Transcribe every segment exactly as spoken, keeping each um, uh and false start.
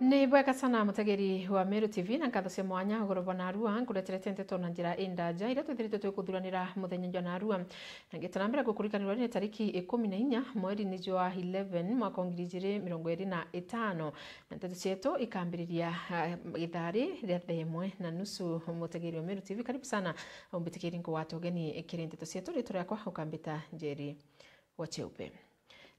Ni bwega sana, mutegeri wa Meru T V, na nkatho cia mwanya ugoro bwa narua nkureterete nteto na njira indaja iria twithiritwe twikuthuranira muthenya jwa narua. Na ngita na mbere gukurikanirwa ni tariki ikumi na inya mweri ni jwa eleven mwaka wa ngiri ijiri mirongo iri na itano, na nteto cietu ikambiriria, ah, ithaa ria thaa imwe na nusu. Mutegeri wa Meru T V, karibu sana. Umbitikiri nkugwate ugeni kiri nteto cietu, ritwa riakwa ukambita Njeri wa Cheupe.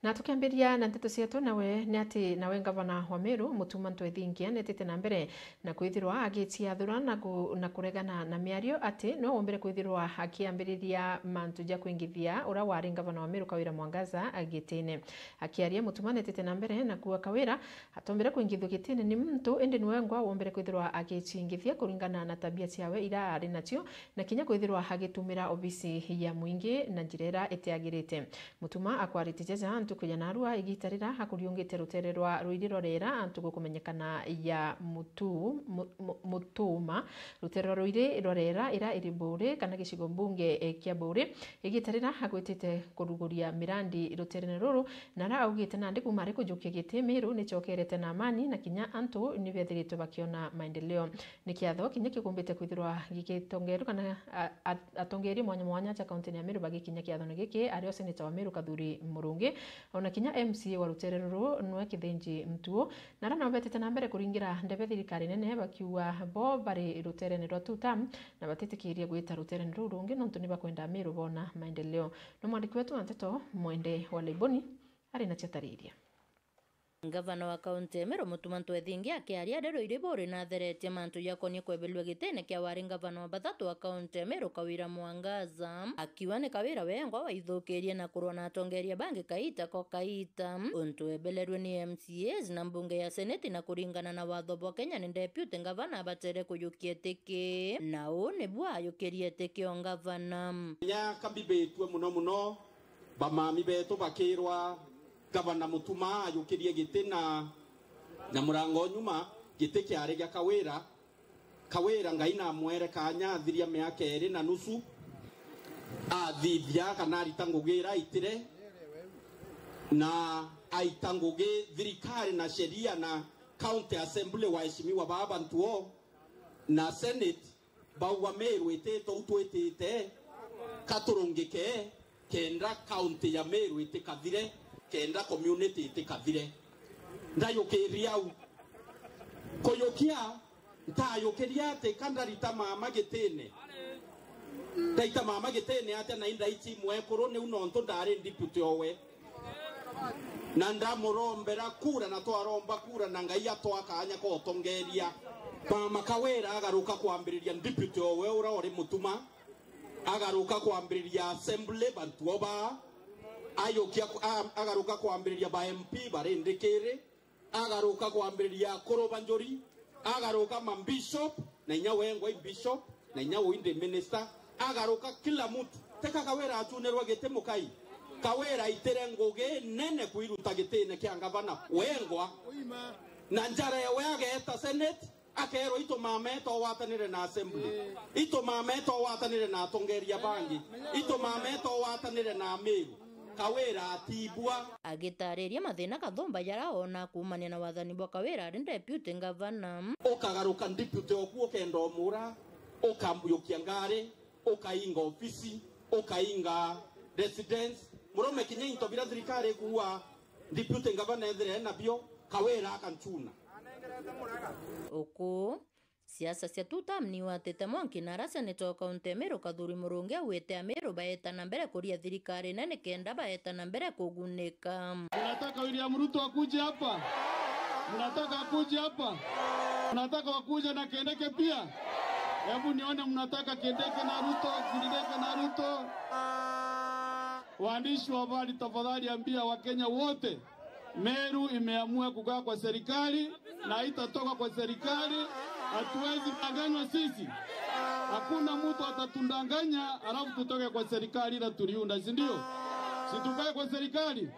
Na tukiambiria na nteto cietu, nawe ni ati nawe ngavana wa Meru, Mutuma Ntwethingia, netite na mbere na kwithirwa agiciathura na ku-, na kuregana na miario ati no wombire kwithirwa akiambiriria mantu ja kuingithia uria wari ngavana wa Meru Kawira Mwangaza gitine. Akiaria, Mutuma netite na mbere na kuuga Kawira atombire kuingithua gitine ni muntu, indi ni wengwa wombire kwithirwa agicingithia kuringana na tabia ciawe iria ari nacio, na kinya kwithirwa agitumira obisi ya mwingi na njira iria itiagirite. Mutuma akwaritie jaja ntuku ya narua igita riria akuriungite rutere rwa Ruiri rwa Rera ntuku kumenyekana ya Mutu-, Mu-, Mu-, Mutuma. Rutere rwa Ruiri rwa Rera iria iri Buuri kana gicigo mbunge, eh, kia Buuri, igita riria agwitite kuruguria mirandi ruterene ruru, na aria augite nandi kuuma ari kujukia giti Meru nicokerete na amani na kinya antu nibethiritwe bakiona maendeleo. Ni kiatho kinya kigumbite kwithirwa gigitongerua kana a-, a-, atongeria mwanya mwanya ja kaunti ya Meru bagikinya kiathone giki, ari o seneta wa Meru Kathuri Murungi, ona kinya M C A wa rutere ruru nwe Kithinji Ntuo, na aria nao betite na mbere kuringira ndebe thirikari nene bakiuga bo bari ruterene rwa two term na batitikiria gwita ruterene ruu rungi nontu ni bakwenda Meru bona maendeleo. Ni mwandiki wetu wa nteto Mwende wa Laiboni ari na ciatariria. Ngavana wa kaunti ya Meru Mutuma Ntwethingi akiaria ari Ruiri Buuri natheretie mantu jakonie kwebelua gitine kia wari ngavana wa bathatu wa kaunti ya Meru Kawira Mwangaza, akiuga ni Kawira wengwa waithukirie na kurwa na atongeria bangi kaita ko kaita, untu ebelerue ni M C As na mbunge ya seneti na kuringana na watho bwa Kenya ni deputy ngavana abatere kujukia itiki, na uu nibu ayukirie itiki o ngavana. Nya kambibitue muno muno bamami betu bakirwa Gavana Mutuma ayukirie giti na, na murango nyuma, giti kiari gia Kawira. Kawira Ngai namwere kanya athiria miaka iri na nusu, athithia kana arita ngugi ira aitire, na aita ngugi thirikari na sheria na county assembly, waheshimiwa baba ntuo na senate, bauga Meru itite u twitite, katurungike, kenda kaunti ya Meru itikathire, kenda community itikathire. Ndayukiria au. Kuyukia, ntayukiria ati ka ndarita mama gitine. Ndaita mama gitine atia na indaichi mwekuru niu nontu ndari deputy owe. Na ndamurombera kura, na twaromba kura, na Ngai atwaa kanya ka utongeria. Mama Kawira agaruka kwambiriria deputy owe ura uri Mutuma, agaruka kwambiriria assembly bantu oba, ayukia ku-, a-, agaruka kwambiriria ba M P bari ndikiri, agaruka kwambiriria akuru ba njuri, agaruka ma bishop, na inya wengwa i bishop, na inya uu indi minister, agaruka kila mutu. Teka Kawira achunirwe giti mukai? Kawira aitire ngugi nene kwiruta gitine kia ngavana wengwa, na njara ewe ageeta senate, akerwa, "Itu mama etu ogwatanire na assembly, itu mama etu ogwatanire na atongeria bangi, itu mama etu ogwatanire na Amiru." Kawira atibua. Agitariria mathina kathumba jaria oona kuumania na wathani bwa Kawira ari deputy ngavana. Ukagaruka deputy oku ukenda umura, ukambuyukia ngari, ukainga ofisi, ukainga residence. Murume kinya into biria thirikari ikuua deputy ngavana ethire enabio, Kawira akancuna. Uku, siasa cia two term niwatite mwanki na aria seneta o kaunti ya Meru Kathuri Murungi augite Amiru baeta na mbere kuria thirikari nene kenda baeta na mbere kugunika. Mnataka William Ruto akuje hapa? Mnataka akuje hapa? Mnataka wakuje na Kindiki pia? Hebu nione mnataka Kindiki na Ruto, Kindiki na Ruto. Waandishi wa habari, tafadhali ambia Wakenya wote, Meru imeamua kukaa kwa serikali na haitatoka kwa serikali. Hatuwezi danganywa sisi. Hakuna mtu atatudanganya alafu tutoke kwa serikali ile tuliunda, si ndio? Si tukae kwa serikali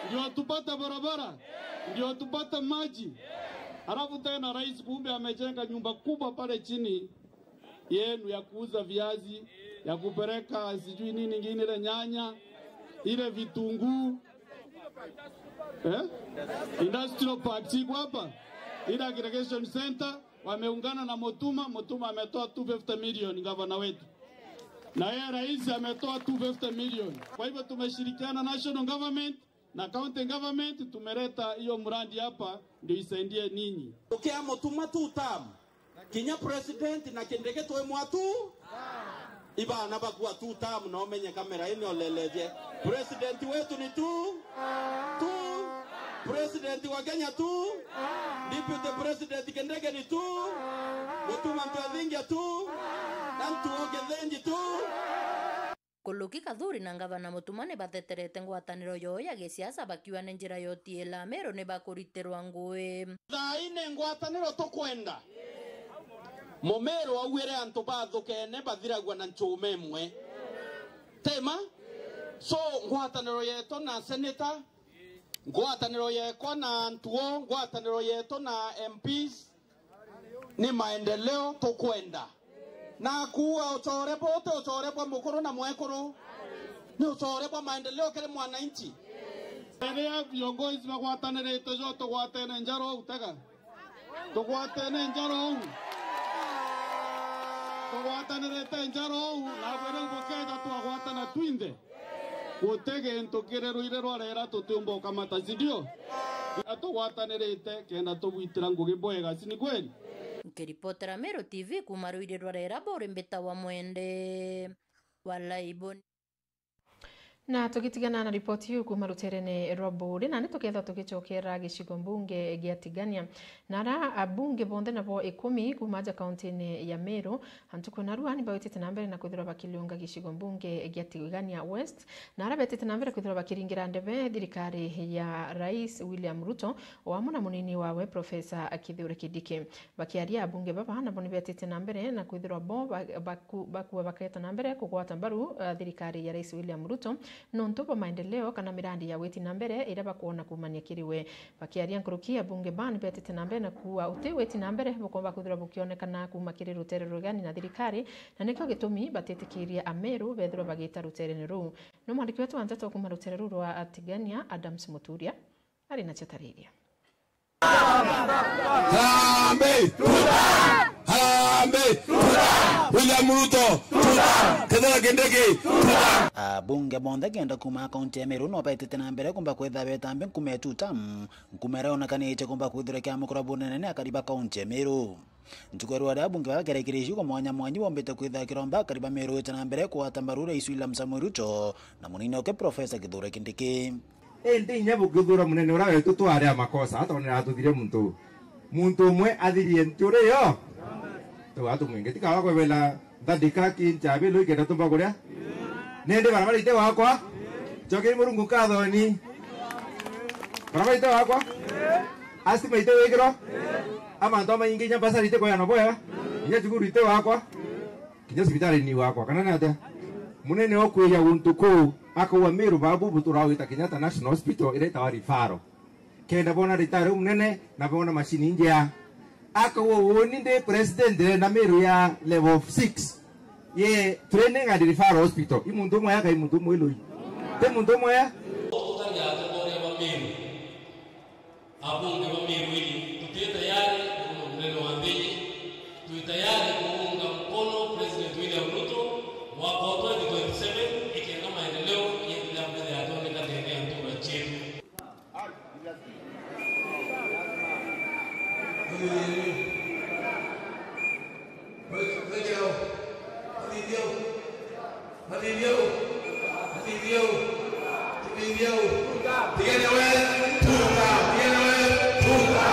ndio tupate barabara, ndio tupate maji. Alafu tena rais kumbe amejenga nyumba kubwa pale chini yenu ya kuuza viazi, ya kupeleka sijui nini ingine, ile nyanya, ile vitunguu. Eh? Industrial park iko hapa. Ile aggregation center wameungana na Mutuma, Mutuma ametoa two fifty million, gavana wetu. Na yeye rais ametoa two fifty million. Kwa hivyo tumeshirikiana national government na county government, tumeleta hiyo mradi hapa ndio isaidie ninyi. Ukia Mutuma two term. Kinya president na Kindiki twimwa tu. Ibana bakua two term na umenye kamera ini oleleje. President wetu ni tu. Tu. President wa Kenya tu. Deputy president Kindiki ni tu. Mutuma Ntwethingia tu. Na Ntuo Githinji tu. Kuluki Kathuri na ngavana Mutuma ni batheterete ngwataniro yoo ya gisiasa, bakiuga ni njira ya utiila Amiru ni bakuritirwa ngui. Thaa ii ni ngwataniro tukwenda. Mumiru augire antu bathukene bathiragua na nchuma imwe. Tema? So, ngwataniro yetu na senator, ngwataniro yekwa na Ntuo, ngwataniro yetu na M Ps, ni maendeleo tukwenda. Na kuuga ucore bwa, uti ucore bwa mukuru na mwekuru. Ni ucore bwa maendeleo kiri mwananchi. Riria viongozi bagwatanirite jo, tugwatene njara uu, tega. Tugwatene njara uu. Tugwatanirite njara uu, na bwira bukeja twagwatana twinthe. Guti gintu kiri ruire rwa rera tutiumba ukamata, si ndio? Riria tugwatanirite kenda tubwitira ngugi bwega, si ni kweli? Nkiripotera Meru T V kuuma ruire rwa rera buri mbita wa Mwende wa Laiboni. Na tugitigana na ripoti iu kuuma ruterene rwa buri, na ni tukethwa tugicokera gicigo mbunge gia Tigania. Na ara abunge bonthe nabo ikumi kuuma aja kauntine ya Meru, antuku narua ni baitite na mbere na kwithirwa bakiliunga gicigo mbunge gia Tigania West, na ara betite na mbere kwithirwa bakiringira ndebe thirikari ya Rais William Ruto, o amwe na munini wawe Professor Kithure Kindiki. Bakiaria, abunge baba nabo ni betite na mbere na kwithirwa bo ba-, baku-, bakua baketa na mbere kugwata mbaru, uh, thirikari ya Rais William Ruto, nontu bwa maendeleo kana mirandi ya witi na mbere iria bakwona kuumania kiri we. Bakiaria nkuruki, abunge ba ni betite na mbere na kuuga uti witi na mbere bukomba kwithirwa bukionekana kuuma kiri rutere rugani na thirikari, na nikio gitumi batitikiria Ameru bethirwa bagita ruterene ruu. Ni mwandiki wetu wa nteto kuuma rutere ruu rwa Tigania, Adams Muturia, ari nacio tariria. Harambee! Tuta! Harambee! Tuta! William Ruto! Tuta! Kithure Kindiki! Tuta! Abunge bonthe kenda kuuma kaunti ya Meru no betite na mbere kumba kwitha betambe nkume ya tuta, nkume iria yonekanitie kumba kwithirwa ikiamukirwa bunene ni akari ba kaunti ya Meru. Ntuku ya rua ria abunge bakerekerecio kwa mwanya mwanya bombite kwitha kiromba akari ba Meru wite na mbere kugwata mbaru Rais William Samoei Ruto na munini oke Professor Kithure Kindiki. Indi inya bukithura munene uria wetu twari a makosa, atonera atuthire muntu. Muntu umwe athirie nti uri yo. Tu atu mwingi, tikawa kwebela nthandika ki nchabi lu ikenda tumba kuria. Nindi barabara ite wakwa. Chokeri Murungu nkathoni. Barabara ite wakwa. Astima ite wikiro. Amantu amaingi inya mbasari ite kweyana bwega. Inya cukuru ite wakwa. Kinya cibitari ni wakwa, kana ni atia? Munene okwiria guntu kuu, akauga Meru babu buturagwita Kenyatta National Hospital iria itawa referral. Kenda bona ndagitari umunene, na bona macini njea. Akauga, uuni ndi president ndenda Meru ya level six. Ye training and referral hospital. I muntu umwe aka, i muntu umwe ilui. Ti muntu umwe ya? Tutaria atongoria ba Meru. Abunge ba Meru iji, tuti tayari kuunga munene wa nthi iji, twi tayari kuunga mkono President William Ruto mwaka wa twenty twenty-seven, ikenda maendeleo yendelea mbele ya tuoneka ndene ya ntura cietu. Wekirau. Mathithio. Mathithio. Mathithio. Mathithio. Tigania West, tuta. Tigania West, tuta.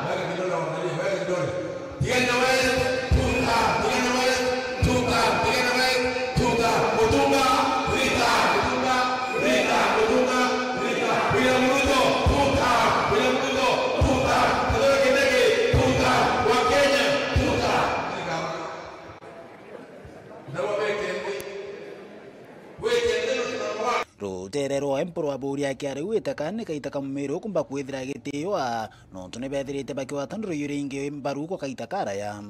Weka kidole, weka kidole. Tigania West, tuta. Tigania West, tuta. Tigania West, tuta. Mutunga, rita. Mutunga, rita. Mutunga, rita. William Ruto, tuta. William Ruto, tuta. Kithure Kindiki, tuta. Wa Kenya, tuta. Rutere rwa Emperor Buri akiaria wite kana ni kaita ka Mumiru kumba kwithira gitiwa, nontu ni bethirite bakigwata nduru iu ringi mbaru kwa kaita karaya.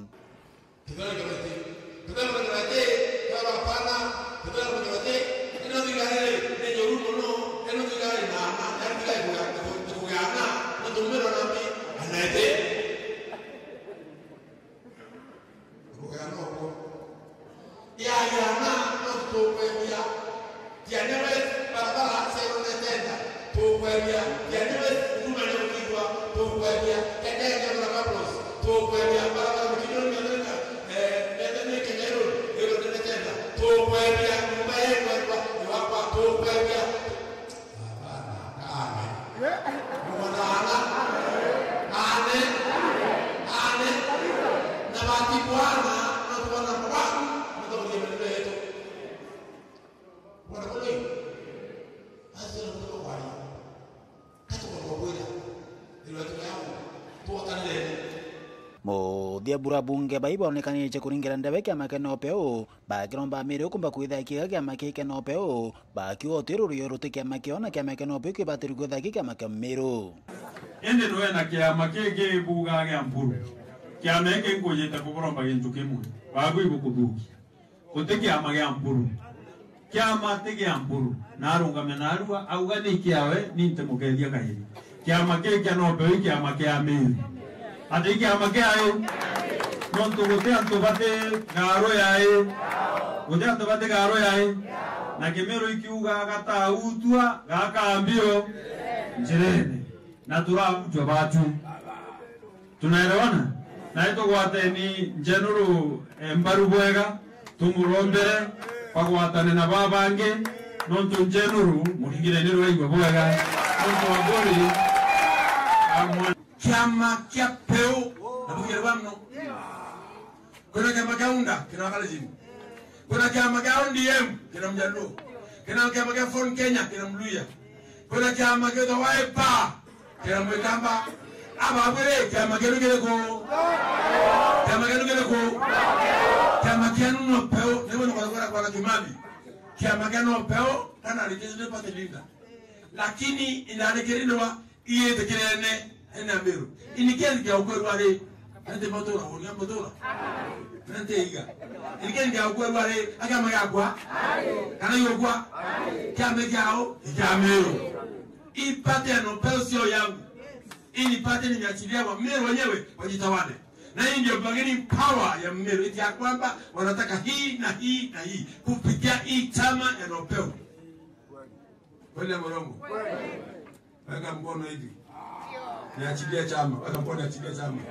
Tukwebia, yani we, huduma ya mkitwa, tukwebia, Kenya ya Kabros, tukwebia, barabara mkitwa ni nenda, eh, nenda ni Kenya Road, ilo nenda tena, tukwebia, nyumba yetu kwa, kwa, tukwebia. Hapana, amen. Mwana ana, amen, amen. Na bati Bwana, na Bwana kwa, na kwa yetu. Bwana kwa, asira kwa kwa. Muthia bura bunge bai baonekanitie kuringira ndebe kiama kia NOPEU, bakiromba Amiru kumba kwithakia kiama kii kia NOPEU, bakiuga uti rurio ruti kiama kiao na kiama kia NOPEU kibatiri kwithakia kiama kia Amiru. Indi nwe na kiama kii kibugaa gia Mpuru, kiama giki nkujite kuburomba gintu kimwe, babu ibukuthukia. Guti kiama gia Mpuru. Kiama ti gia Mpuru. Na arungame narua, auga ni kiawe, ni ntimukethia kairi. Kiama kii kia NOPEU i kiama kia Amiru. Ati i kiama kiae? Nontu guti antu bati garo yae. Guti antu bati garo yae. Na Kimiru ikiuga, "Gatautua, gakambio njirene." Na turautwa batu. Tunaelewana? Na itugwateni General, eh, mbaru bwega, tumurombere bagwatane na babangi, nontu General muringireni rwaigua bwega, nontu Aburi amwe. Kiama kia Peu, na bugire bamno. Kwina kiama kia UNDA, kina Wakalenjin. Kwina kiama kia O D M, kina Mjaluo. Kwina kiama kia Ford Kenya, kina Mluya. Kwina kiama kietwa Wiper, kina Mwikamba. Aba abwire, kiama kienu kiriku? Kiama kienu kiriku? Kiama kienu NOPEU, niguo nukwenda kwira kwa Kimathi. Kiama kia NOPEU, kana registered party leader. Lakini inarikirindwa Iitikirene, ene Amiru. Inikeni ndia ukwerwa ri, nante matura, uria matura. Nante iga. Inikeni ndia ukwerwa ri, akama gakwa. Kana yokwa. Kiama kiao, ni kia Amiru. Ipate ya NOPEU sio yangu. Hii ni pate nimeachilia wa Meru wenyewe wajitawale. Na hii ndio bargaining power ya Meru, eti ya kwamba wanataka hii na hii na hii kupitia hii chama ya NOPEU. Kweli ama urongo? Weka mkono hivi. Niachilie chama. Weka mkono, niachilie chama.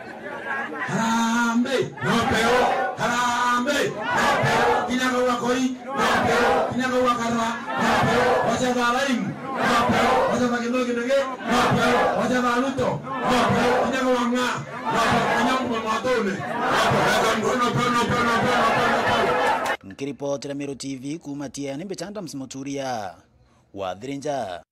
Harambee! NOPEU! Harambee! NOPEU! Kinya gwa Koi! NOPEU! Kinya gwa Karua! NOPEU! Wacha dha Laimu! NOPEU! Wacha dha Kindiki Kindiki! NOPEU! Wacha dha Ruto! NOPEU! Kinya gwa Ng'a! NOPEU! Kinya gwa Matune! NOPEU! Weka mkono, NOPEU, NOPEU, NOPEU, NOPEU, NOPEU! Nkiripotera Meru T V kuuma Tiani, mbicha Adams Muturia wa Thirinja.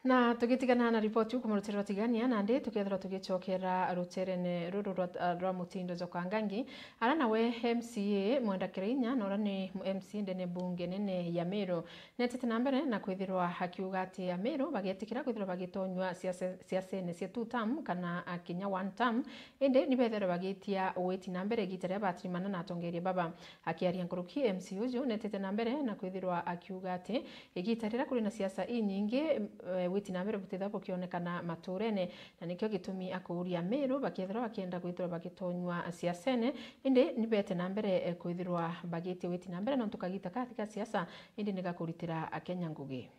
Na tugitigana na ripoti iu kumurutirwa Tigania, nandi tukethirwa tugicokera ruterene ruru rwa, rwa Mutindo Njoka Ngangi, ara nawe M C A Mwenda Kirainya, na ura ni M C A ndene bunge nene ya Meru, netete na mbere na kwithirwa akiuga ati Ameru bagetikira kwithirwa bagitonywa siasa, siasene cia two term kana, a, kinya one term, indi ni bethirwe bagitia witi na mbere igita riria batirimana na atongeria baba. Akiaria nkuruki, M C A uju netete na mbere na kwithirwa akiuga ati igita riria kuri na siasa inyingi, eh, witi na mbere butithirwa bukionekana maturene, na nikio gitumi akuuria Meru bakethirwa bakienda kwithirwa bagitonywa siasene, indi ni bete na mbere, eh, kwithirwa bagitia witi na mbere, nontu kagita kathi ka siasa indi ni gakuritira Akenya ngugi.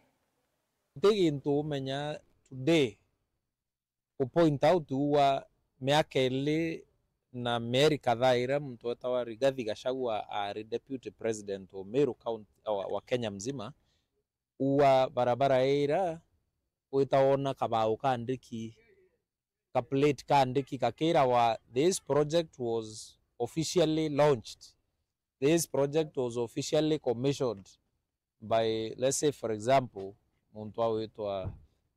Guti gintu umenya today ku point out ua miaka ili na mieri kadhaa iria muntu wetagwa Rigathi Gachagua ari deputy president wa Meru County, wa, wa Kenya mzima, ua barabara ira wita wona kabau ka ndiki, ka plate ka ndiki kakirawa, "This project was officially launched." This project was officially commissioned by, let's say, for example, muntu awitwa,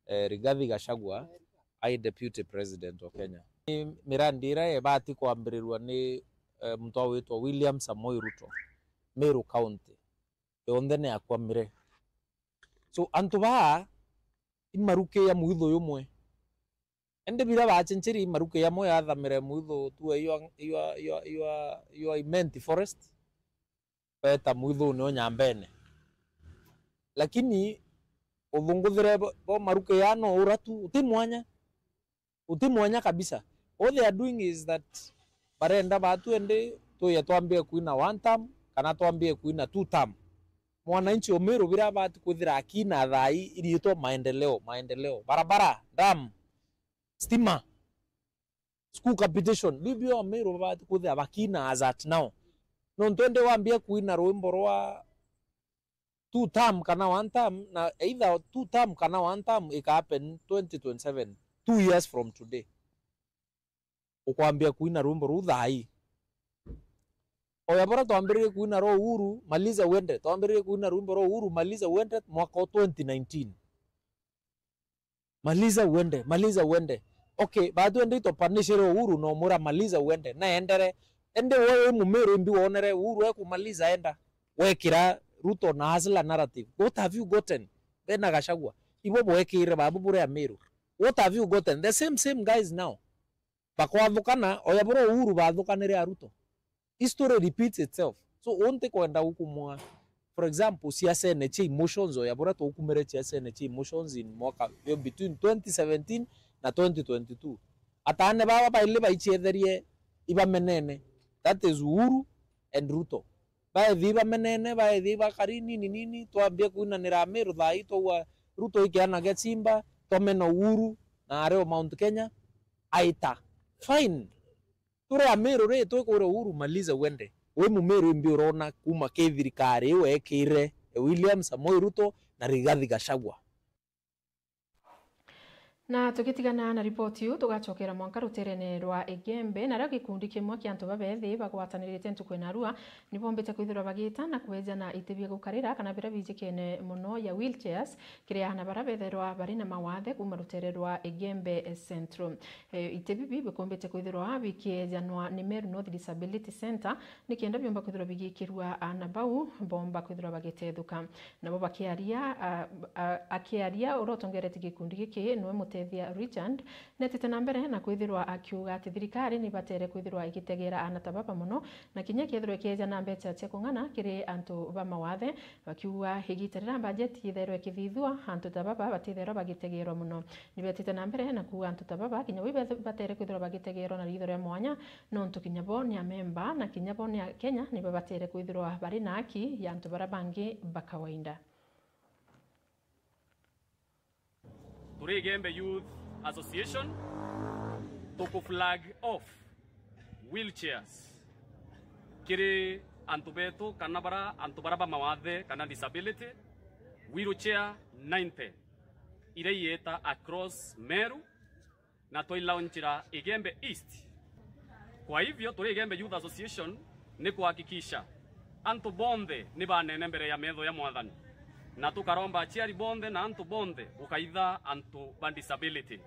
eh, Rigathi Gachagua, ai deputy president wa Kenya. Ni mirandi ira ibati kwambirirwa ni, eh, muntu awitwa William Samoei Ruto, Meru County yonthe ni akwamire. So, antu baa i maruki ya mwitho yumwe. Indi biria bacencerie maruki yamwe yathamire mwitho tu ya, ya, ya, ya, ya Imenti Forest, beeta mwithune o Nyambene. Lakini uthunguthire bo, bo maruki ya no ura tu, uti mwanya. Uti mwanya kabisa. All they are doing is that barenda batu indi tuye twambie kuina one term, kana twambie kuina two term. Mwananchi o Meru biria abati kwithira akina thaa ii iriitwa maendeleo, maendeleo, barabara, dam, stima, school capitation, biu bio o Meru babati kwithira bakina as at now. Nontu indi wambia kwina rwimbo rwa two term kana one term, na either two term kana one term ika happen twenty twenty-seven, two years from today. Ukwambia kuina rwimbo ruu thaa ii. Oya bora twambiririe kuina rwa Uhuru, maliza uende. Twambiririe kuina rwimbo rwa Uhuru, maliza uende, mwaka wa twenty nineteen. Maliza uende, maliza uende. Okay, baatwende itopanishere Uhuru na umwira maliza uende, na endere. Ende we wi Mumiru imbi wonere Uhuru ekumaliza enda? Wekira Ruto na Hustler narrative. What have you gotten? Bena Gachagua. Ibo bwekire babu buri Amiru. What have you gotten? The same, same guys now. Bakwathukana, oya bura Uhuru bathukanire a Ruto. History repeats itself. So, unti kwenda gukumwa. For example, siasene cia emotions, oya bura twaukumire siasene cia emotions in mwaka yo between twenty seventeen na twenty twenty-two. Atane baba baili baichetherie ibamenene. That is Uhuru and Ruto. Baethi ibamenene, baethi ibakari nini nini, twambie kuinanira Amiru thaa ii twaua Ruto ikiana gia simba, twamena Uhuru na ario Mount Kenya, aita. Fine. Turi Amiru ri, twikwira Uhuru maliza uende. Wi Mumiru imbi urona kuma ki thirikari iu ekire William Samoei Ruto na Rigathi Gachagua? Na tugitigana na riboti iu, tugacokera mwanka ruterene rwa Igembe, nario gikundi kimwe kia antu babethi bagwatanirite ntuku ya narua, nibombite kwithirwa bagita na kwejana iti bia gukarira kana biria bijikene mono ya wheelchairs, kiri ana baria bethairwa bari na mawathe kuuma rutere rwa Igembe Central. E, iti bibi bikumbite kwithirwa bikiejanwa ni Meru North Disability Centre, nikenda biumba kwithirwa bigikirua ana bau bomba kwithirwa bagitethuka. Nabo bakiaria, a, a, akiaria uria utongeretie gikundi giki niwe Mutethia Richard, netite na mbere na kwithirwa akiuga ati thirikari nibatere kwithirwa igitegera ana ta baba mono, na kinya kethirwa ikieja na mbecha cia kung'ana kiri antu ba mawathe, bakiuga igita riria bajeti ithairwa ikithithua, antu ta baba batithairwa bagitegerwa mono. Nibetite na mbere na kuuga antu ta baba kinya bo ibe-, batere kwithirwa bagitegerwa na ritho ria mwanya, nontu kinya bo ni amemba, na kinya bo ni Akenya, nibo batere kwithirwa bari na haki ya antu baria bangi ba kawaida. Turi Igembe Youth Association, tuku flag off wheelchairs kiri antu betu, kana bara, antu bara ba mawathe kana disability, wheelchair ninety, iria iita across Meru, na twailaunchira Igembe East. Kwa hivyo, turi Igembe Youth Association ni kuhakikisha antu bonthe ni banene mbere ya metho ya Mwathani, na tukaromba aciari bonthe na antu bonthe gukaitha antu ba disability.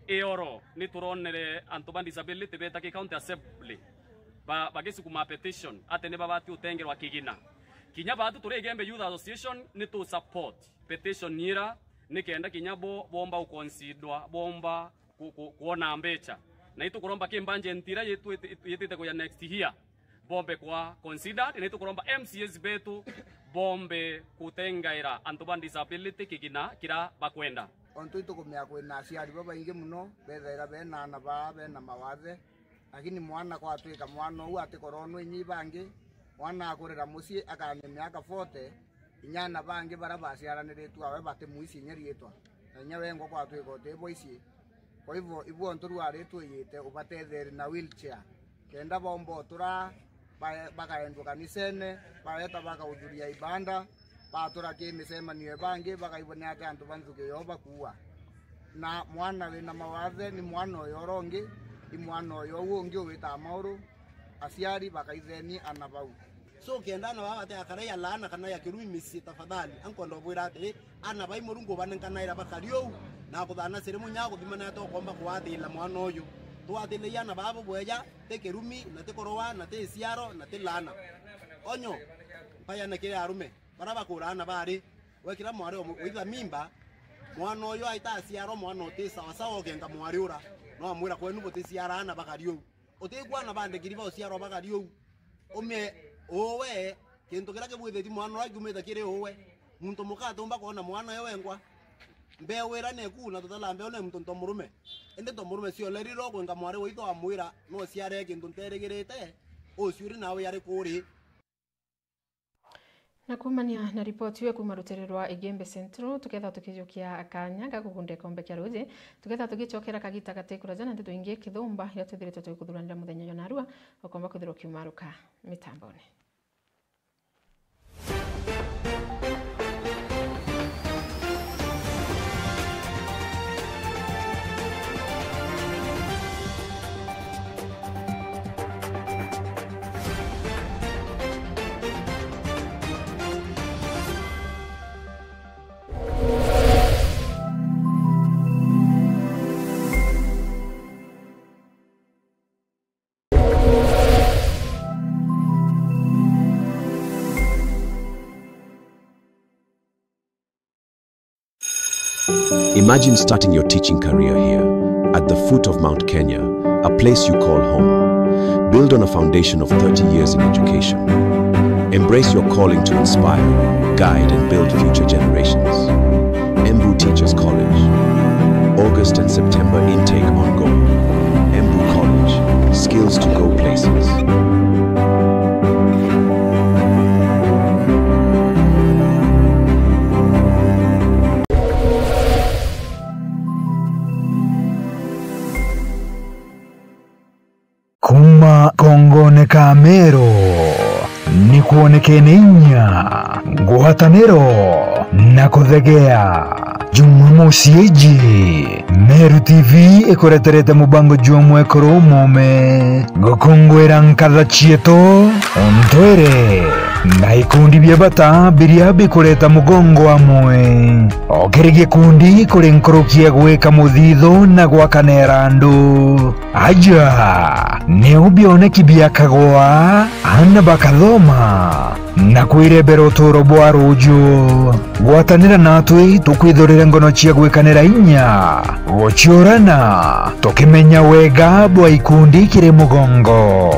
Ioro ni turonere antu ba disability beta ki county assembly ba-, bagisukuma petition ati ni babati utengerwa kigina. Kinya batu turi Igembe Youth Association ni tu support petition ira, nikenda kinya bo bomba ukonsidwa, bomba ku-, ku-, kwona mbecha. Na itukuromba ki budget ira yitu-, yitite kuya next year, bombe kwa considered, na itukuromba M C As betu bombe kutengaira antu ba disability kigina kira bakwenda. Ontu itukumea kwina aciari babaingi muno bethaira bena ana baa bena mawathe, lakini mwana kwatwika mwana uu atikoronwa inya ibangi, mwana akurira mucii akanyia miaka forty, inya ana bangi bara baciaraniritwe awe batimwici inya riitwa, na inya wengwa kwatwika utibwa ici. Kwa hivyo, ibu ontu rwari twiyite ubatetherie na wheelchair, kenda baumba utura, ba-, bakaendwa kanisene, baeta bakauthuria ibanda, batura ki micemanio ibangi, bakaigua ni ati antu ba nthuki yoo bakuua. Na mwana wina mawathe ni mwana uyu uria ungi, i mwana uyu uu ungi uwitaga mauru, aciari bakaitheni ana bau. So, kenda ana baa bati akara ya laana kana ya kirumi micii, tafadhali, ankwenda ubwira atiri, ana bai Murungu ubanenkanaira bakari uu, na kuthana ciri munya guthimana ati ukomba kuwathiila mwana uyu. Tuwathiileie ana baa bubweja, ti kirumi, na ti kuroa, na ti iciaro, na ti laana. Onyo, mpayane kiri arume, bara bakura ana bari, wekira mwari umwe, witha mimba, mwana uyu aita aciarwa, mwana uti sawasawa, ugenga mwari ura, no amwira, kwenu buticiara ana bakari uu. Utigua ana ba ndigiri ba uciarwa bakari uu. Umie uwe, kintu kiria kibwithitie mwana uria kiumite kiri uwe. Muntu muka atumba kwona mwana uyu wengwa. Mbeu ira neku na tutala mbeu ni muntu ntomurume. Indi ntomurume cio leriro kwenga mwari wa itho amwira, no uciare kintu nterigirite, uciuri nawe ari kuri. Na kuumania na ripoti iu kuuma rutere rwa Igembe Central, tukethagwa tukijukia kanya ga kugunda ikombe kia ruuji, tukethagwa tugicokera kagita gati kuraja na nteto ingi kithumba iria twithiritwe tugikuthuranira muthenya uyu narua, ukomba kwithirwa ukiumaruka mitambone. Imagine starting your teaching career here, at the foot of Mount Kenya, a place you call home. Build on a foundation of thirty years in education. Embrace your calling to inspire, guide, and build future generations. Embu Teachers College. August and September intake ongoing. Embu College. Skills to go places. Kuuma kongone ka Meru, ni kwonekene inya, ngwataniro na kuthegea. Jumamosi iji, Meru T V ikureterete mubango jwa mwekuru mume, gukungwira nkatha cietu, untwire, na ikundi bia bata biria bikureta mugongo amwe. O kiri gikundi kuri nkuruki ya gwika muthithu na gwakanira andu. Aja, niu bioneki biakagwa, aana bakathoma, na kwirembera uturo bwa ruuju. Gwatanira natwi tukwithurire ngono cia gwikanira inya, guciurana, tukimenya wega bwa ikundi kiri mugongo.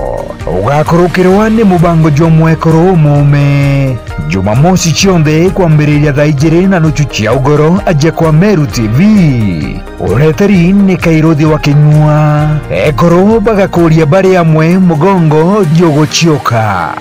Ugakurukirwa ni mubango jwa mwekuru umume. Jumamosi cionthe kwambiriria thaa ijiri na nuchu cia ugoro, aja kwa Meru T V. Ureteri ni Kairuthi wa Kinyua. Ekuru bagakuria bari amwe mugongo juguciuka.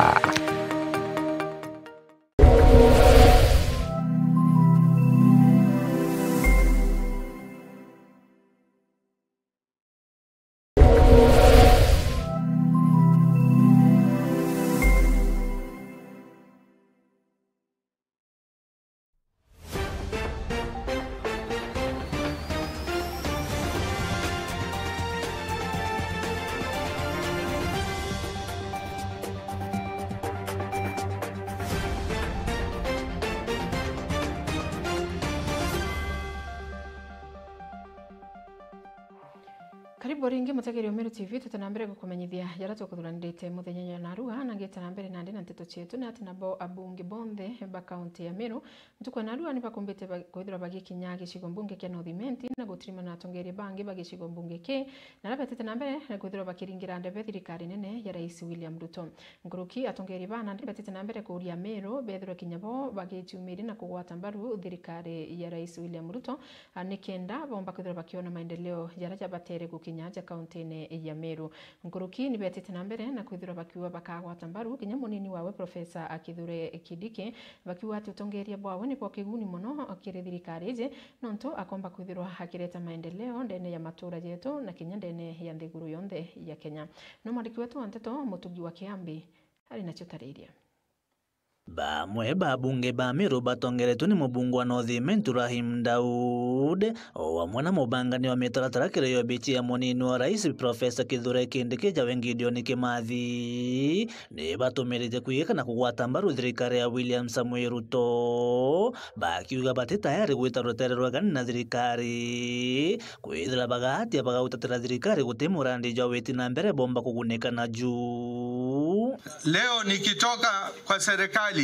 Karibu ringi mutegeri wa Meru T V, tuti na mbere gukumenyithia jaria tukuthuranirite muthenya jwa narua, na ngita na mbere nandi na nteto cietu, ni ati nabo abunge bonthe ba kaunti ya Meru ntuku ya narua ni bakumbite ba-, kwithirwa bagikinya gicigo mbunge kia North Imenti na gutirimana na atongeria bangi ba gicigo mbunge ki, na aria betite na mbere na kwithirwa bakiringira ndebe thirikari nene ya Rais William Ruto. Nkuruki atongeria baa nandi betite na mbere kuuria Meru bethirwe kinya bo bagiciumiria na kugwata mbaru thirikari ya Rais William Ruto, a, nikenda bomba kwithirwa bakiona maendeleo jaria jabatere gukinya aja kauntine ya Meru. Nkuruki ni betite na mbere na kwithirwa bakiuga bakagwata mbaru kinya munini wawe Professor Kithure Kindiki, bakiuga ati utongeria bwawe ni bwa kiguni mono kiri thirikari iji, nontu akomba kwithirwa akireta maendeleo ndene ya matura jetu na kinya ndene ya nthiguru yonthe ya Kenya. No mwandiki wetu wa nteto Mutugi wa Kiambi ari nacio tariria. Bamwe ba abunge ba Meru batongeretwe ni mubunge wa North Imenti Rahim Daud, o amwe na mubangani wa mitaratara kiri obici ya munini wa rais Professor Kithure Kindiki jawe Gideon Kimathi, ni batumirite kwigika na kugwata mbaru thirikari ya William Samoei Ruto, bakiuga bati tayari gwita rutere rwegani na thirikari, kwithira bagatia bagautatira thirikari guti murandi jwa witi na mbere bomba kugunika naju. Leo nikitoka kwa serikali,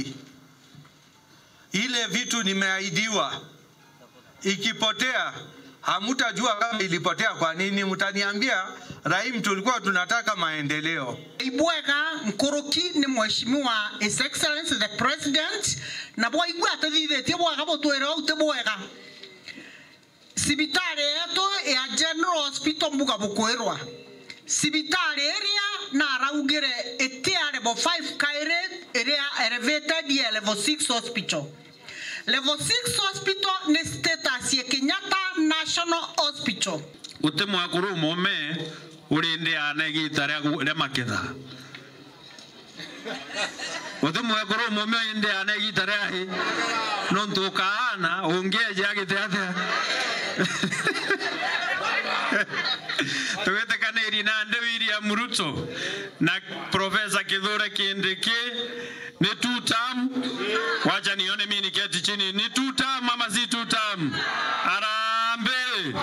ile vitu nimeahidiwa ikipotea, hamutajua kama ilipotea kwa nini, mtaniambia, "Rahim, tulikuwa tunataka maendeleo." Ibwega nkuruki ni Mheshimiwa His Excellency the President, na bwaigua atithithitie bwega butwire au ti bwega. Cibitari yetu ya General Hospital mbuga bukwirwa, Cibitari iria naraugire iti ya level five kairi, iria elevated ya level six hospital. Level six hospital ni status ya Kenyatta National Hospital. Guti mwekuru umume uri ndi ana igita ria gu-, ria maketha. Guti mwekuru umume uri ndi ana igita ria hi. Nontu ukaana, ungieje agite atia? Tugitikaniri nandi William Ruto na Professor Kithure Kindiki. Ni two term? Wacha nione mimi niketi chini. Ni two term ama si two term? Harambee!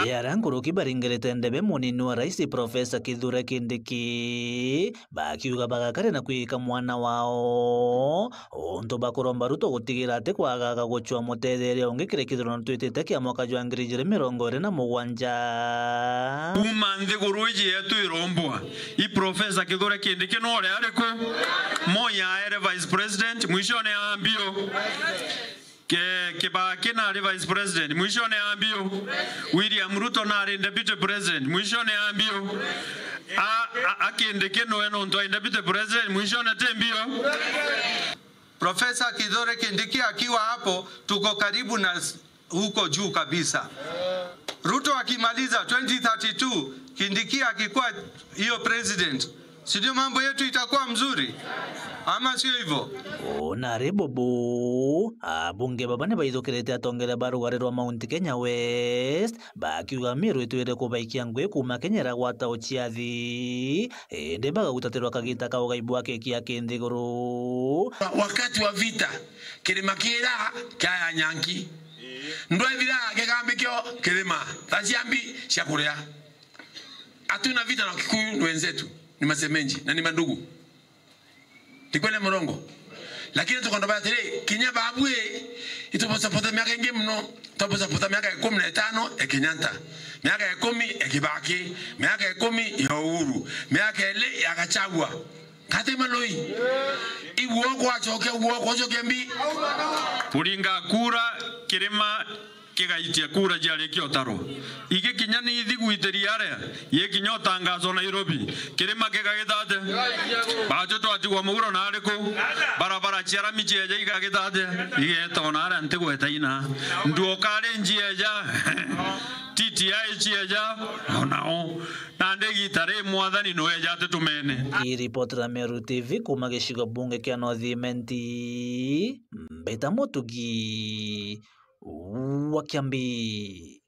Ni aria nkuruki baringirite ndebe munini wa rais Professor Kithure Kindiki, bakiuga bagakare na kwika mwana wao, untu bakuromba Ruto gutigira ati kwagaga gucwa mutetheria ungi kiri kithurano twitite kia mwaka jwa ngiri ijiri mirongo iri na mugwanja. Kuuma nthiguru iji yetu irombwa, i Professor Kithure Kindiki no uria ariku? Moi aere Vice President, mwishone ambio. Ke-, Kibaki nari Vice President, mwishone ambio. William Ruto nari Deputy President, mwishone ambio. A, a, a Kindiki noe nontu ai Deputy President, mwishone ti mbio. Professor Kithure Kindiki akiwa hapo, tuko karibu na s-, huko juu kabisa. Ruto akimaliza twenty thirty-two, Kindiki akikuwa hiyo president, si ndio mambo yetu itakuwa mzuri? Ama sio hivyo? Ona ari bubu, abunge baba ni baithukirite atongeria ba rugari rwa Mount Kenya West, bakiuga Meru itwire kubaikia ngui kuuma Kenya iragwata uciathi, indi bagagutatirwa kagita ka ugai bwa keki ya kinthiguru. Wakati wa vita, kirima kiira kiaya nyanki. Ndwethira kigambi kio kirima, ta ciambi cia kuria. Hatuna vita na Kikuyu, ni wenzetu, ni masemenji, na ni mandugu. Ni kweli mrongo? Lakini tukondo batiri, kinya babu e, itubosapota miaka ingi mno, tubosapota miaka ikumi na itano ya Kenyatta, miaka ikumi ya Kibaki, miaka ikumi ya Uhuru, miaka ili ya Gachagua. Kati maloi. Iguo kwacokia, iguo kwacokia mbi. Kuringa kura, kirima kigaitia kura ciarikia utarwa. Igikinya ni ithigwitiria aria, yekinya utangazo Nairobi, kirima kigagita atia? Bacu twatigwa muguro na ariku? Barabara cia rami cieja igagita atia? Igeta ona aria ntigweta ina. Nduoka ri ncieja. T T I cieja, onao. Nandi igita ri Mwathani noeja atitumene. Ii ripoti ra Meru T V kuuma gicigo bunge kia North Imenti, Mbita Mutugi wa Kiambi.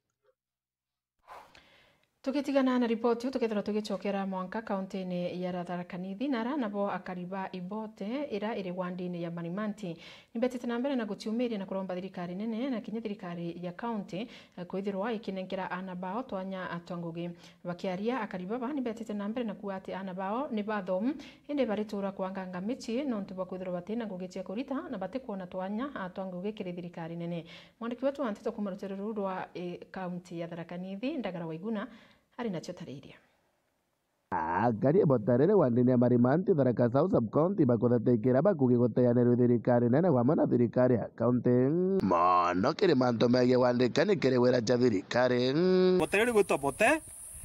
Tugitigana na ripoti iu, tukethirwa tugicokera mwanka kaunti-ini ya Tharaka Nithi, na ara nabo akari ba Ibote ira iri wandini ya Marimanti nibetite na mbere na guciumiria na kuromba thirikari nene na kinya thirikari ya kaunti, eh, kwithirwa ikinenkera aana bao twanya twa ngugi. Bakiaria, akari baba nibetite na mbere na kuuga ati aana bao ni bathomu, indi baritura kwanganga micii nontu bwa kwithirwa batina ngugi cia kurita na batikwona twanya twa ngugi kiri thirikari nene. Mwandiki wetu wa nteto kuuma rutere ruru rwa, eh, kaunti ya Tharaka Nithi, Ndagara Waiguna, ari nacio tariria. Akari Ibote riri wandini ya Marimanti, Tharaka South Sub-County, bakuthatikira bakugi guteanirwe thirikari nene wamwe na thirikari ya kaunti. Mono kiri mantu megie wandikani kiri wira cia thirikari. Ibote riri gwitwa Ibote,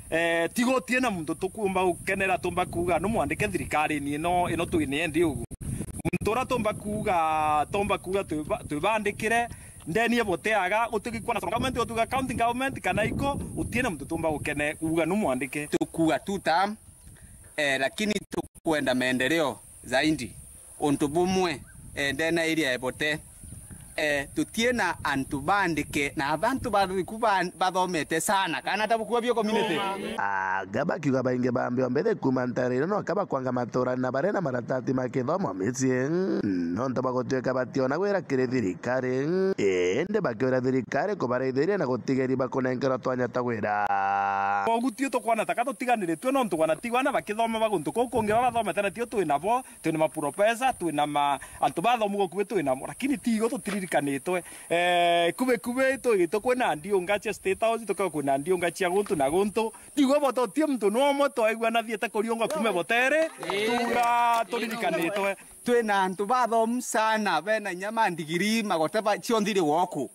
eh, tiga utie na muntu tukumba gukenera, tumba kuuga numwandike thirikari-ini ino, ino twini endi ugu. Muntu uria tumba kuuga, tumba kuuga twiba-, twibandikire, ndeni Ibote aga, utigikwa national government, utuga county government, kana iko, utie na muntu tumba gukene, kuuga numwandike. Tukuuga two term, eh, lakini tukwenda maendeleo zaidi. Untu bumwe, eh, ndena area ya Ibote, eh, tutie na antu bandike, na abantu bathiku ba-, bathomete sana, kana ta bukua bio community. Aga bakiuga baingi ba mbio mbithi kuuma ntere ino noka bakwanga maturani na bari na maratati ma kithomo micii, nontu bagutwika bationa wira kiri thirikari, indi bakiuria thirikari kubaraithiria na gutigeri bakunenkerwa twanya twa wira. Kogu tio tukwona taka tutiganiritue, nontu kwona tigwana bakithoma ba guntu kuu kungi baba bathomete na tio twi nabo, twi na maprofesa, twi na ma, antu bathomu gukui twi namo, lakini tigo tutiririkanitwe. Eh, kubi kubi twigitwe kwina ndiunga cia State House, tukagwa kwina ndiunga cia guntu na guntu. Tigo bototie muntu no umwe twaigua nathiete kuriunga kume botere, tuga turirikanitwe. Twina antu bathomu sana, bena inya ma ndigiri, magote ba, cionthe iri woku.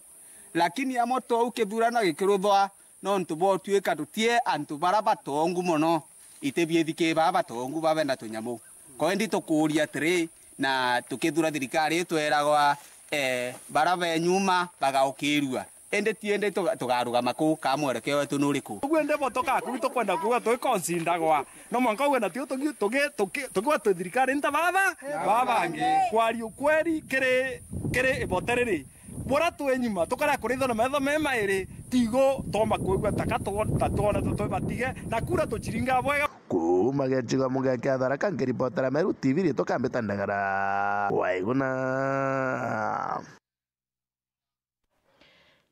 Lakini amo tou kithurano gikiruthwa, Nontu bwa utwika tutie antu bara batongu mono, itibiithiki baa batongu babenda tunyamu. Kwendi tukuuria atiri, na tukithura thirikari itweragwa, eh, bara be nyuma bagaukirua. Indi ti indi tuga-, tugarugama kuu, ka mwerekeo wetu ni uriku? Uguo indi bo tukaku tukwenda kuuga twi considagwa. No mwanka uwe na tio tugi-, tugi-, tugi-, tugwa twi thirikari nta baba, baba bangi. Kwaria ukweri kiri, kiri ibote riri. Bura twi nyuma, tukarega kurithwa na metho me mairi, tigo toma kwigua taka tugo-, ta twonete twi batige, na kura tuciringa bwega. Kuuma gicigo muge kia Tharaka, nkiripotera Meru T V, riitwa Kambita Ndagara. Waiguna.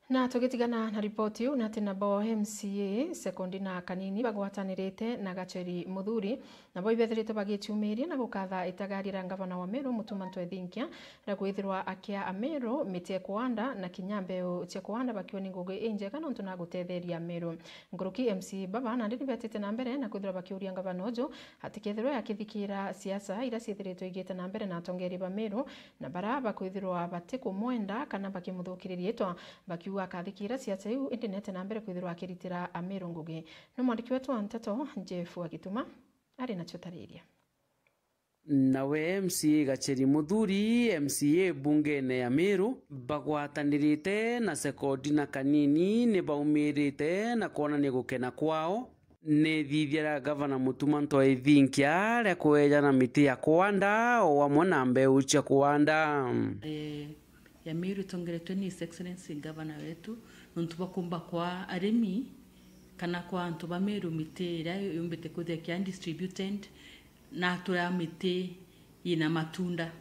Na tugitigana na ripoti iu, ni ati nabo M C A Sekondi na Kanini bagwatanirite na Gacheri Muthuri, nabo ibethiritwe bagiciumiria na gukatha itagaria ria ngavana wa Meru Mutuma M'Ethingia ria kwithirwa akia Ameru miti ya kuanda na kinya mbeu cia kuanda, bakiuga ni ngugi injega nontu na gutetheria Ameru. Nkuruki M C A baba nandi ni betite na mbere na kwithirwa bakiuria ngavana uju atikethirwe akithikira siasa iria ciithiritwe igite na mbere na atongeria ba Meru, na bara bakwithirwa batikumwenda kana bakimuthukiriria itwa, bakiuga akathikira siasa iu, indi nete na mbere kwithirwa akiritira Ameru ngugi. Ni mwandiki wetu wa nteto, Jeff Wagituma, ari nacio tariria. Nawe M C A Gacheri Muthuri, M C A bungene ya Meru, bagwatanirite na Sekondi na Kanini, ni baumirite na kwonania gukena kwao ni ithithia ria Gavana Mutuma M'Ethingia ria kuejana miti ya kuanda o amwe na mbeu cia kuanda. Eh, ya Meru itongeretwe ni His Excellency Gavana wetu, nontu bwa kumba kwa arimi kana kwa antu ba Meru miti iria yumbite kwithira kia distributed na aturea miti ina matunda.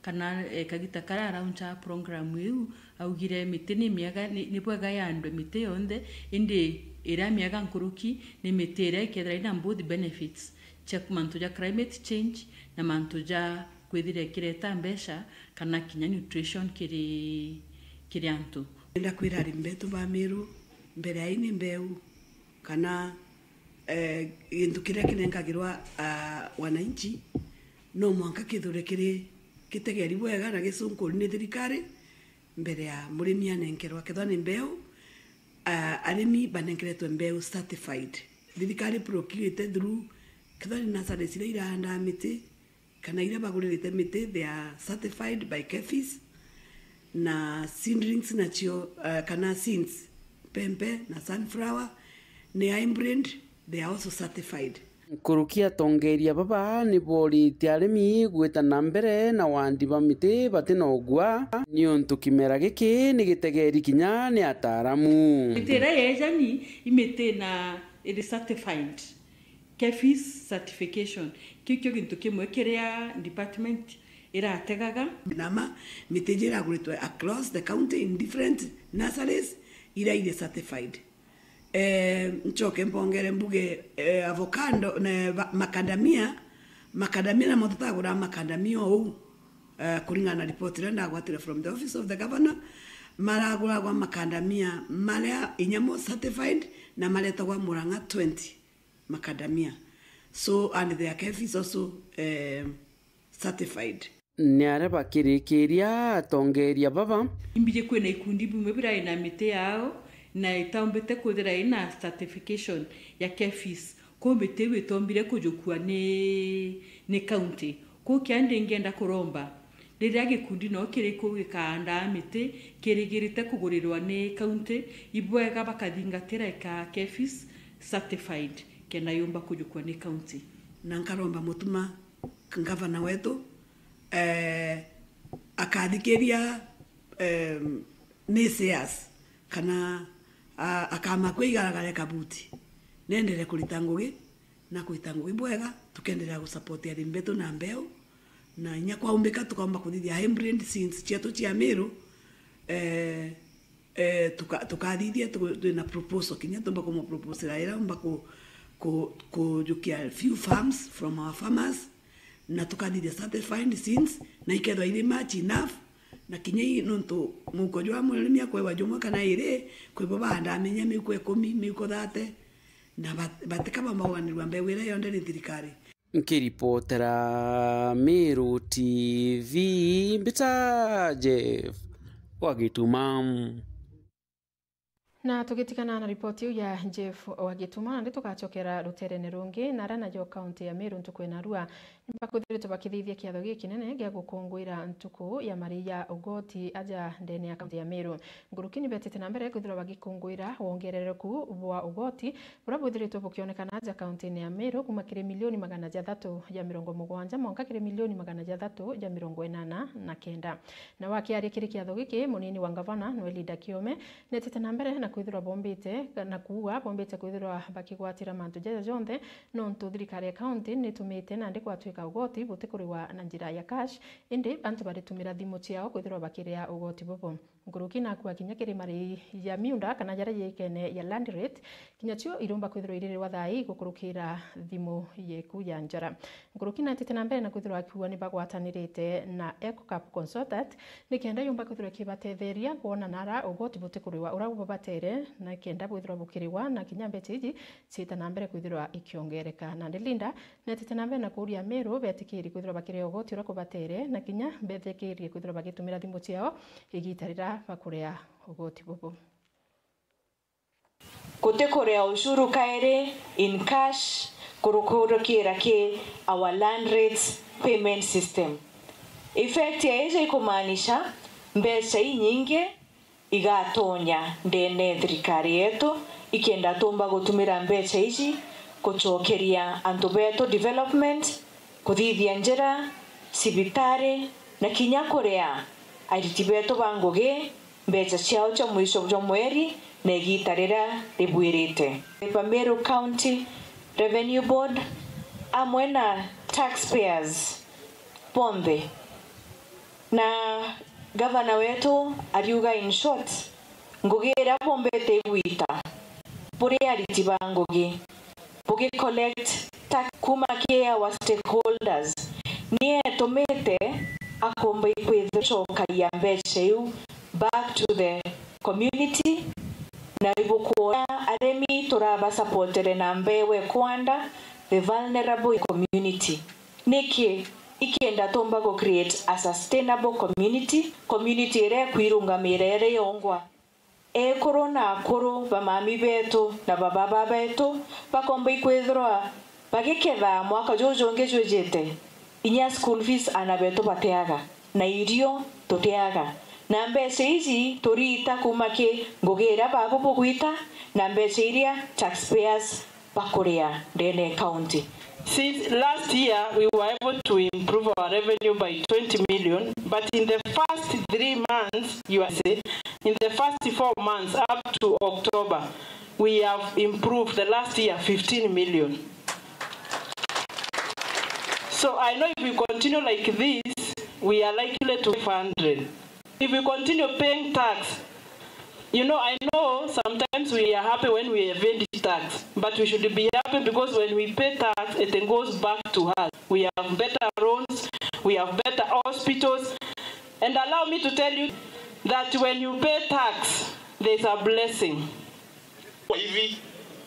Kana, eh, kagita karia arauncha program iu, augire miti ni miega, ni, ni bwega yandwe miti yonthe, indi iria miega nkuruki ni miti iria ikethira ina both benefits cia mantu ja climate change na mantu ja kwithira ikireta mbeca kana kinya nutrition kiri, kiri antu. Ndenda kwira arimi betu ba Meru, mbere ya ini mbeu, kana, eh, gintu kiria kinenkagirwa, ah, wananchi, no mwanka kithure kiri kitegeri bwega na gicunkuri ni thirikari mbere ya murimi anenkerwa. Kethwa ni mbeu, ah, arimi banenkeretwe mbeu certified. Thirikari procurete through, kethwa ni nurseries iria iraandaa miti, kana iria baguririte miti, they are certified by KEPHIS, na seedlings nacio, eh, kana seeds, pempe na sunflower, ni hybrid, they are also certified. Nkuruki atongeria baba ni boritie arimi gwita na mbere na wandi ba miti bati na ugua, niuntu kimera giki ni gitegeri kinya ni ataaramu. Miti iria yejani i miti na iri certified. KEPHIS certification. Kiu kio gintu kimwe kiria department irategaga. Na ma, miti iji iraguritwe across the county in different nurseries iria iri certified. Eh, nchoke mbongere mbuge, eh, avocado, ne, va-, macadamia, macadamia namo tutagura macadamia ou, eh, kuringana na report iria ndagwatire from the office of the governor, maraguragwa macadamia maria inyamo certified na maretagwa Murang'a twenty. Macadamia. So, and their KEPHIS also, eh, certified. Ni aria bakirikiria atongeria baba. Imbiji kwina ikundi bimwe birai na miti yao na itaumbite kwithira ina certification ya KEPHIS. Kuu miti iu itombire kujukua ni, ni county. Kuu kiandi ngienda kuromba, riria gikundi no kiriku gikaandaa miti kirigirite kugurirwa ni county, ibwega bakathingatira ika KEPHIS certified kenda yumba kujukua ni county. Na nkaromba Mutuma, ngavana wetu, eh, akathikiria, em, naysayers, kana, a-, akamakua igaragare kabuti, nendere kurita ngugi, na kwita ngugi bwega, tukenderea gusupport arimi betu na mbeu, na inya kwaumbika tukaumba kuthithia hybrid seeds cietu cia Meru, eh, eh, tuka-, tukathithia tu-, twina proposal, kinya tumba kumupropose ira umba ku-, ku-, kujukia few farms from our farmers, na tukathithia certified seeds, na ikethwa iri much enough, na kinya i nontu muhuko jwa murimi akwewa jumwe kana iri, kwi bo baandaa minya miuko ikumi, miuko thate, na bat-, batikabamba kuganirua mbeu iria yonthe ni thirikari. Nkiripotera Meru T V, mbita Jeff wa Gituma. Na tugitigana na ripoti iu ya Jeff wa Gituma, nandi tugacokera ruterene rungi, na aria nayo kaunti ya Meru ntuku ya narua, nibakwithiritwe bakithithia kiatho gikinene gia gukunguira ntuku ya mari ya ugoti aja ndene ya kaunti ya Meru. Nkuruki nibetite na mbere kwithirwa bagikunguira wongerereku bwa ugoti buria bwithiritwe bukionekana aja kauntine ya Meru, kuma kiri milioni magana jathatu ja mirongo mugwanja mwanka kiri milioni magana jathatu ja mirongo inana na kenda. Na wakiaria kiri kiatho giki, munini wa ngavana Noelinda Kiome netite na mbere na kwithirwa bombite na kuuga bombite kwithirwa bakigwatira mantu jaja jonthe, nontu thirikari ya kaunti nitumite nandi gwatwika ugoti butikuriwa na njira ya cash, indi antu baritumira thimu ciao kwithirwa bakiria ugoti bubu. Nkuruki nakua kinya kiri mari ya miunda kana jaria jaikene ya land rate, kinya cio irumba kwithirwa iririrwa thaa ii gukurukira thimu yeku ya njara. Nkuruki natite na mbere na kwithirwa akiuga ni bagwatanirite na Eco Cup Consultant, nikenda yumba kwithirwa ikibatetheria kwona nara ugoti butikuriwa uria bubatere, na kenda bwithirwa bukiriwa, na kinya mbeca iji ciita na mbere kwithirwa ikiongereka. Nandi Linda netite na mbere na kuuria Meru betikirie kwithirwa bakiria ugoti uria kubatere, na kinya betikirie kwithirwa bagitumira thimu ciao igita riria bakuria ugoti bubu. Gutikuria ushuru kairi in cash kurukurukira ki our land rates payment system. Effect ya iji ikumaanisha mbeca inyingi igatonya ndene ya thirikari yetu, ikenda tumba gutumira mbeca iji gucokeria antu betu development, kuthithia njira, cibitari, na kinya kuria ariti betu ba ngugi mbeca ciao cia mwisho jwa mweri na igita riria ribuirite. Meru County Revenue Board amwe na taxpayers bonthe. Na gavana wetu ariuga, in short, ngugi iria bumbite igwita buri ariti ba ngugi, bugi collect tax kuma ki our stakeholders, ni etumite akomba ikwithira cokagia mbeca iu back to the community, na ibukwona arimi turabasupportere na mbeu ekwanda, the vulnerable community. Niki? Ikenda tumba gu create a sustainable community, community iria ikwirungamira iri yongwa. Ekuru na akuru ba mami betu na ba baba betu bakomba ikwithirwa bagiketha mwaka juju jungi jwijite, inya school fees ana betu batiaga, na irio tutiaga. Na mbeca iji turiita kuma ki ngugi iria babu bugwita, na mbeca iria taxpayers bakuria ndene ya county. Since last year, we were able to improve our revenue by twenty million, but in the first three months, you are say, in the first four months up to October, we have improved the last year fifteen million. So I know if we continue like this, we are likely to five hundred. If we continue paying tax, you know, I know sometimes we are happy when we evade tax, but we should be happy because when we pay tax, it goes back to us. We have better roads, we have better hospitals, and allow me to tell you that when you pay tax, there's a blessing. Hivi,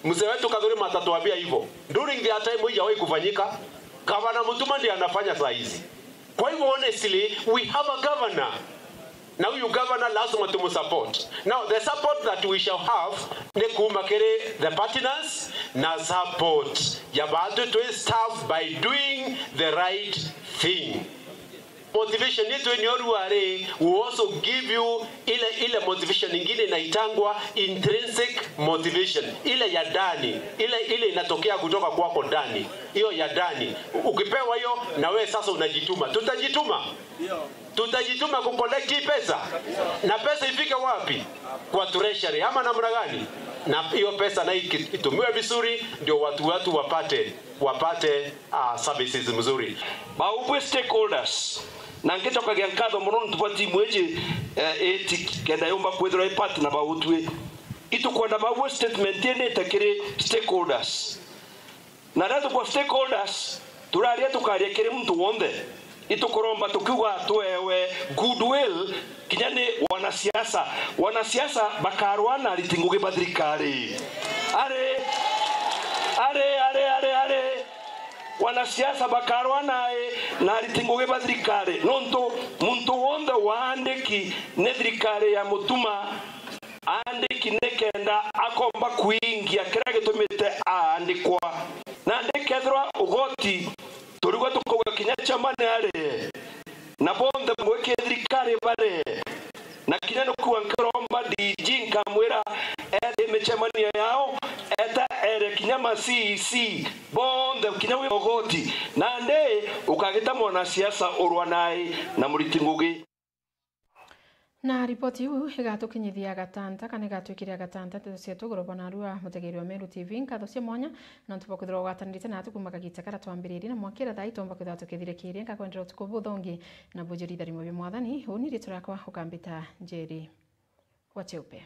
mzee wetu Kathuri Matha atuambia hivyo. During their time haijawahi kufanyika. Gavana Mutuma ndiye anafanya saa hizi. Kwa hivyo, honestly, we have a governor. Na huyu governor lazima tumsupport. Now, the support that we shall have ni kuuma kiri the partners na support ya batu twi staff by doing the right thing. Motivation yetu ni oru ari, we also give you ile, ile motivation ingine inaitangwa intrinsic motivation, ile ya ndani, ile, ile inatokea kutoka kwako ndani, hiyo ya ndani. Ukipewa hiyo, na wewe sasa unajituma. Tutajituma? Tutajituma ku collect hii pesa? Na pesa ifike wapi? Kwa treasury, ama namna gani? Na hiyo pesa na iki-, itumiwe vizuri, ndio watu, watu wapate, wapate, ah, services mzuri. Baubwe stakeholders, na ngicokagia nkatho mono nontu bwa timu iji, eh, iti kenda yumba kwithirwa i partner bautwi. Itukwenda baubwe statement inite kiri stakeholders. Na riria tukwa stakeholders, turaria tukaria kiri muntu wonthe. Itukuromba tukiuga twewe goodwill kinya ni wanasiasa. Wanasiasa bakarwa na ariti ngugi ba thirikari. Ari, ari, ari, ari, ari. Wanasiasa bakarwa na, na ariti ngugi ba thirikari. Nontu muntu wonthe waandiki ni thirikari ya Mutuma, aandiki ni kenda akomba kwingia kiria gitumite aandikwa. Nandi kethirwa ugoti turigwa tukauga kinya chairman ari, na bonthe mwiki thirikari bari, na kinya nikuwa nkiromba D G nkamwira ete micemanio yao, eta ere kinya ma C E C bonthe, kinya wi ugoti, nandi ukagita mwanasiasa urwa nai na muriti ngugi. Na ripoti iu igatukinyithia gatanta, kana igatwikira gatanta nteto cietu iguru bwa narua mutegeri wa Meru T V. Nkatho cia mwanya nontu bwa kwithirwa ugwatanirite natu kuma kagita karia twambiririe na mwakira thaa itomba kwithirwa tukithirikiria. Nkakwendera utuku buthongi na bujuri itharimo bia Mwathani. Uni riitwa riakwa ukambita Njeri wa Cheupe.